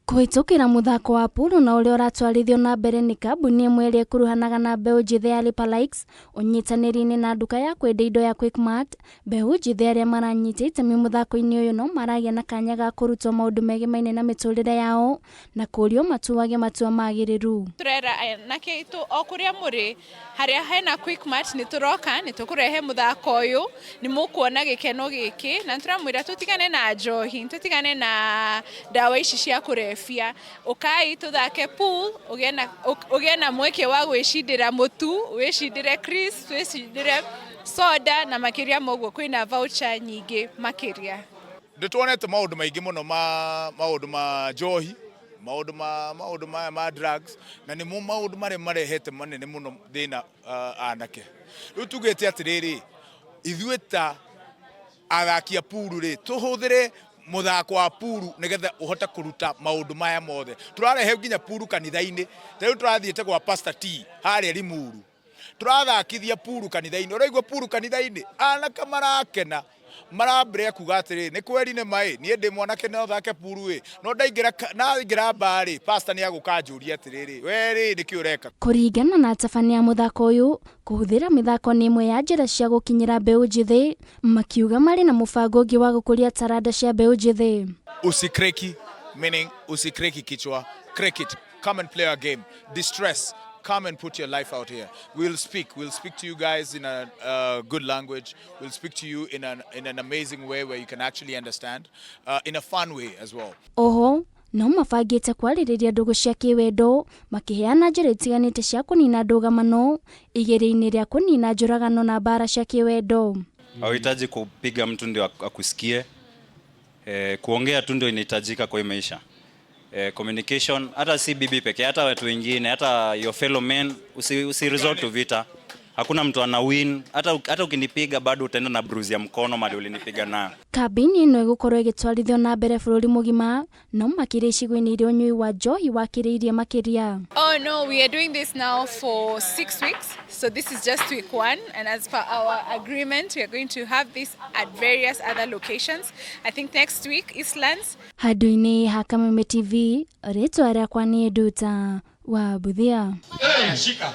Kũhĩtũkĩra mũthako wa pulu na ũrĩa ũratwarithio na mbere nĩ kambuni ĩmwe ĩrĩa ĩkuruhanaga na mbeũ njĩthĩ ya Lipalikes ũnyitanĩri-inĩ na nduka ya kwendia indo ya Quickmart, mbeũ njĩthĩ arĩa maranyita itemi mũthako-inĩ ũyũ no maragĩa na kanya ga kũrutwo maũndũ megemaine na mĩtũrĩre yao na kũrio matuage matua magĩrĩru. Tũrera anake aitũ o kũrĩa mũrĩ, harĩa hena Quickmart nĩ tũroka, nĩ tũkũrehe mũthako ũyũ, nĩ mũkuona gĩkeno gĩkĩ, na nĩ tũramwĩra tũtigane na njohi, tũtigane na ndawa ici cia kũrebia. Ũkai tũthake pool, ũgĩe na mweke wa gwĩcindĩra mũtu, wĩcindĩre crisps, wĩcindĩre soda na makĩria ma ũguo kwĩna voucher nyingĩ makĩria. Nĩ tuonete maũndũ maingĩ mũno ma maũndũ ma njohi, maũndũ ma maũndũ maya ma drugs, na nĩmo maũndũ marĩa marehete manene mũno thĩna anake. Rĩu tugĩte atĩrĩrĩ, ithuĩ ta athaki a puru rĩ, tũhũthĩre mũthako wa puru nĩgetha ũhote kũruta maũndũ maya mothe. Tũrarehe nginya puru kanitha-inĩ, ta rĩu tũrathiĩte gwa Pastor T harĩa Limuru. Tũrathakithia puru kanitha-inĩ, ũraigua puru kanitha-inĩ, anake marakena, marambĩrĩria kuga atĩrĩrĩ, nĩ kweri nĩ ma ĩ, niĩ ndĩ mwanake no thake puru ĩ, no ndaingĩra ndaingĩra bar rĩ, pastor nĩ agũka anjũrie atĩrĩrĩ, we rĩ nĩkĩ ũreka? Kũringana na atabania a mũthako ũyũ, kũhũthĩra mĩthako nĩ ĩmwe ya njĩra cia gũkinyĩra mbeũ njĩthĩ, makiuga marĩ na mũbango ũngĩ wa gũkũria taranda cia mbeũ njĩthĩ. Usikreki, meaning usikreki kichwa, crack it, come and play our game, distress, come and put your life out here. We'll speak, we'll speak to you guys in a good language, we'll speak to you in an amazing way where you can actually understand, in a fun way as well. Oho no mabangĩte kwarĩrĩria ndũgũ cia kĩwendo, makĩheana njĩra itiganĩte cia kũnina ndũgamano igeria-inĩ rĩa kũnina njũragano na mbara cia kĩwendo. Hauhitaji kupiga mtu ndio akusikie. Kuongea tu ndio inahitajika kwa hii maisha. Communication, hata si bibi pekee, hata watu wengine, hata your fellow men, usi resort to vita. Hakuna mtu ana win. Hata ukinipiga bado utaenda na bruise ya mkono mahali ulinipiga nayo. Kambĩini ĩno ĩgũkorwo ĩgĩtwarithio na mbere bũrũri mũgima, no makĩria icigo-inĩ iria ũnyui wa njohi wakĩrĩirie makĩria. Oh no, we are doing this now for 6 weeks. So this is just week one, and as per our agreement, we are going to have this at various other locations. I think next week, Eastlands. Handũ-inĩ ha Kameme TV, rĩtwa rĩakwa nĩ Nduta wa Buthia. Hey, shika.